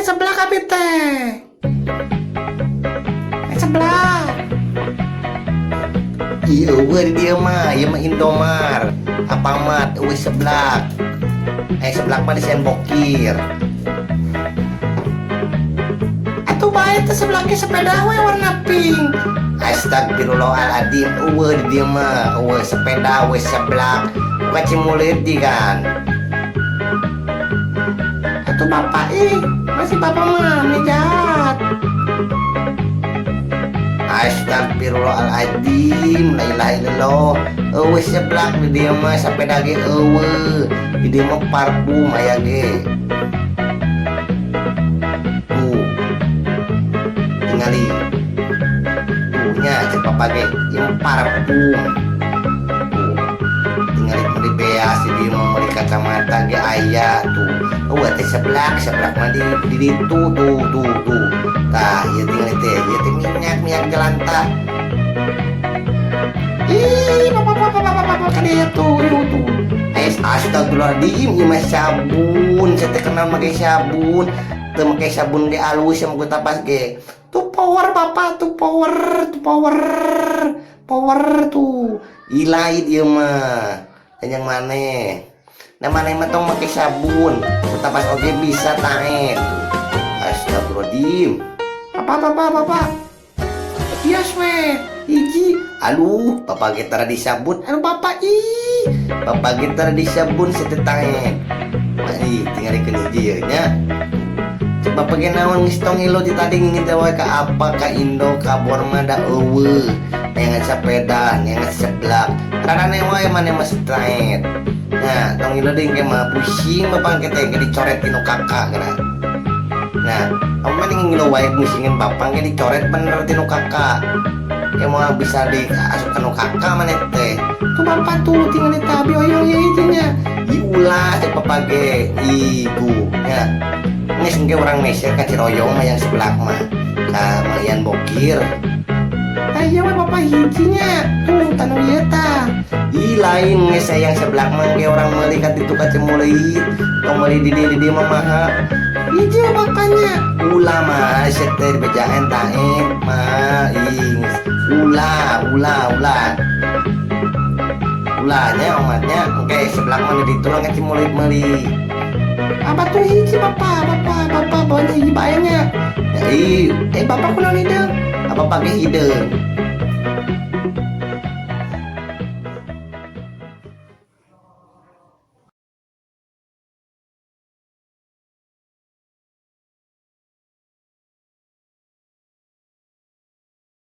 Seblak abi teh. Eh, seblak. Iya, euweuh di dieu mah, ieu mah Indomart. Alfamart euweuh seblak. Eh, seblak mah di Bokir. Atuh bae teh seblaknya sepeda we warna pink. Astagfirullahaladzim, euweuh di dieu mah, euweuh sepeda, euweuh seblak. Bukan Cimulit di kan. Atuh bapak ih, masih bapak mah nih jahat. Astagfirullahaladzim, la ilaha illallah. Euweuh seblak di dieu mah, sepeda ge euweuh. Di dieu mah parfum aya ge. Tuh. Tingali. Tuh nya cek papa ge, ieu parfum. Tuh. Tingali meuli beas di dieu mah, meuli kacamata ge aya tuh. Euweuh teh seblak, seblak mah di ditu tuh tuh tuh. Tah, ieu tingali teh, ieu teh minyak minyak jelantah. Ih, bapak bapak bapak bapak ka dieu tuh, ieu tuh. Eh, astagfirullahaladzim, ieu mah sabun, saya teh kenal make sabun. Teu make sabun ge alus sama ku tapas ge. Tuh power bapak, tuh power, tuh power. Power tuh. Ih, lain ieu mah. Dan yang maneh? Nah, maneh mah tong make sabun. Ku tapas oge bisa taet. Tuh. Astagfirullahaladzim. Apa apa apa apa. Bias we. Hiji. Aduh, bapak ge tara disabun. Aduh bapak ih. Bapak ge tara disabun setetaet. Ih, tinggalikeun hiji ye nya. Cek bapak ge naon geus tong ngilu ti tadi ngingin teh wae ka apa ka Indo ka Borma da euweuh. Neangan sepeda, neangan seblak. Rarane wae maneh mah setraet. Nah, tong ngilu deui engke mah pusing bapak engke teh engke dicoret tinu kakak geura. Nah, kamu mah ngilu wae musingin bapak engke dicoret bener tinu kakak. Kayak mau bisa diasup ka nu kakak maneh teh. Tuh bapak tuh tinggal teh abi oyong ye hijinya. Ih ulah cek bapak ge. Ih tuh nya. Geus engke urang meser ka Ciroyom mah yang sebelah mah. Ka Mang Ian Bokir. Tah ieu we bapak hijinya. Tuh tanu ieu tah. Ih lain geus yang sebelah mah engke urang meuli ka ditu ka Cimulit. Tong meuli di dieu mah mahal. Hiji we bapaknya. Ulah mah sia teh dibejaan taet mah. Ih geus. Ulah, ulah, ulah. Ulahnya omatnya engke sebelah mah di ditu lah ka Cimulit meuli. Apa tuh hiji bapak, bapak, bapak, bawanya hiji bae nya. Ya, ih, eh bapak kunaon hideung? Apa pakai hideung?